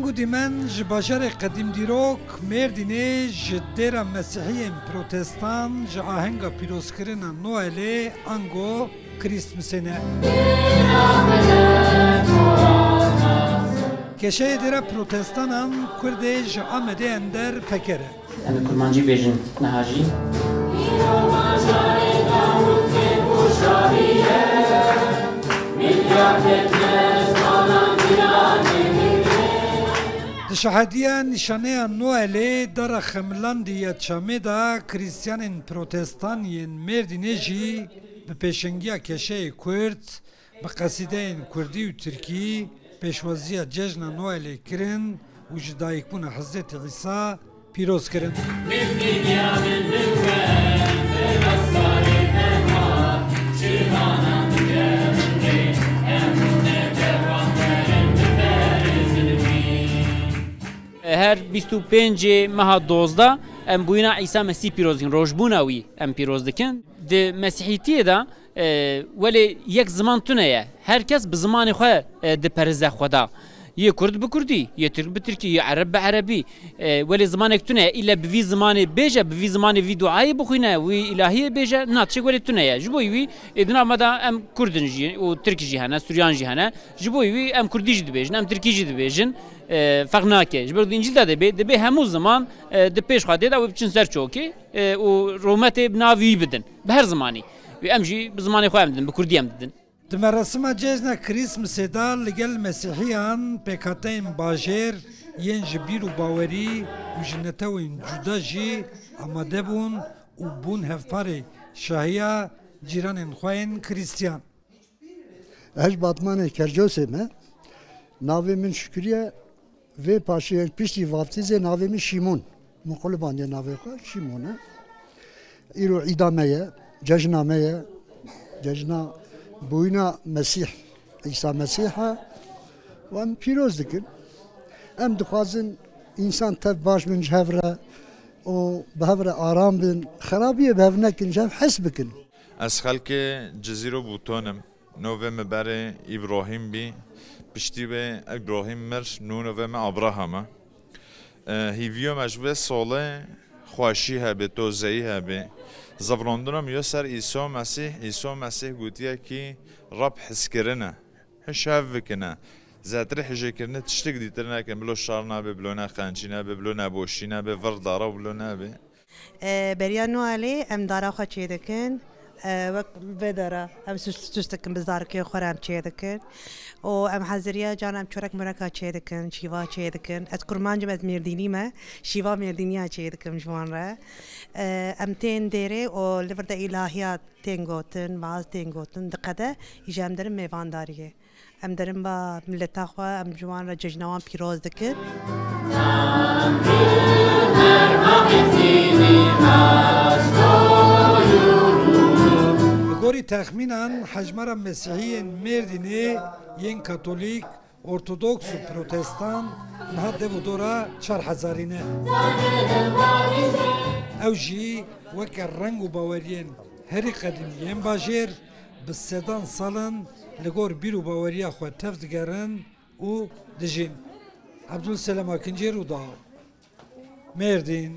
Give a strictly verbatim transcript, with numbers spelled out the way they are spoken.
Û dîmen ji bajarê qedîm dîrok Mêrdînê ji dêra Mesîhiyên Protestan ji ahenga pîrozkirina Noelê ango Krîsmisê ne. Keşeyê dêra Protestanan Kurdê ji Amedê ender peker e. Em ê kurmancî bêjin niha jî. Di şahediya nîşaneya Noelê dara Xemilandî ya Çamê de Krîstiyanên Protestan yên Mêrdînê jî bi pêşengiya keşeyê Kurd, bi qesîdeyên kurdî û tirkî pêşwaziya cejna Noelê kirin û ji dayikbûna Hezretî Îsa pîroz kirin. Her bîst û pêncê meha dozdeh em bûyîna Îsa Mesîh pîroz dikin, rojbûna wî em pîroz dikin. Di Mesîhîtiyê de E, welê yek ziman tune ye. Her kes bi zimanê xwe, e, diperize Xweda. Yê kurd bi kurdî, yê tirk bi tirkî, yê ereb bi erebî. E, welê zimanek tune ye. Îlle bi vî zimanê bêje, bi vî zimanê vî duayê bixwîne, wî îlahiyê bêje, na tiştek welê tune ye. Ji bo wî, e, di nav me de em kurd in jî û tirk jî hene, suryan jî hene. Ji bo wî em kurdî jî dibêjin, em tirkî jî dibêjin. E, ferq nake. Ji ber ku di Încîl de dibê, dibê hemû ziman, e, di pêş xwe tê de wê biçin ser çokê, e, û rûmetê bi navî wî bidin. Bi her zimanî. Û em jî bi zimanê xwe em didin, bi kurdî em didin. Di merasima cejna Krîsmisê de li gel Mesîhiyan pêkhateyên bajêr yên ji bîr û bawerî û ji netewên cuda jî amade bûn û bûn hevparê şahiya cîranên xwe yên Krîstiyan. Ez ji Batmanê Kercosê me. Navê min Şikriye. Vê paşê piştî vaftîzê navê min Şîmon. Min qulibandî navê xwe Şîmon e. Îro îda me ye, cejna me ye. Cejna bûyîna Mesîh, Îsa Mesîh e. Û em pîroz dikin. Em dixwazin însan tev baş bin ji hev re û bi hev re aram bin. Xerabiyê bi hev nekin, ji hev hez bikin. Ez xelkê Cizîr û Bûton im. Novê me berê Îbrahîm bî. Piştî wê Îbrahîm mir, nû novê me Abraham e. E, hîviyo me ji vê solê xweşî hebê, tozeyî hebê. Zevlandina me yo ser Îso Mesîh, Îso Mesîh gotiye kî Rab hizkirin e. Hiş hev bikine. Zêtirî hijêkirinê tiştik dîtir nekin. Bilo şar nebe, bilo ne qençî nebe, bilo neboşî nebe, vir dara û bilo nebe. E, beriya Noelê em dara xwe çêdikin. E, wek vê dara em süs, süs dikin, bi zarokê xwe re em çêdikin. Û em heziriya can em çorek mureka çêdikin, şîva çêdikin. Ez kurmanc im, ez Mêrdînî me. Şîva Mêrdîniya çêdikim ji wan re. E, em tên dêrê û li vir de îlahiya tên gotin, vaaz tên gotin, diqede, îja em derin mêvandariyê. Em derin ba mileta xwe, em ji wan re cejna wan pîroz dikin. Li gorî texmînan, hejmara Mesîhiyên Mêrdînê yên Katolîk, Ortodoks û Protestan niha dev û dora çar hezarî ne. Ew jî weke reng û baweriyên herî qedîmî yên bajêr, bi sedan sal in li gor bîr û baweriya xwe tev digerin û dijîn. Ebdulselem Akincî, Rûdaw, Mêrdîn.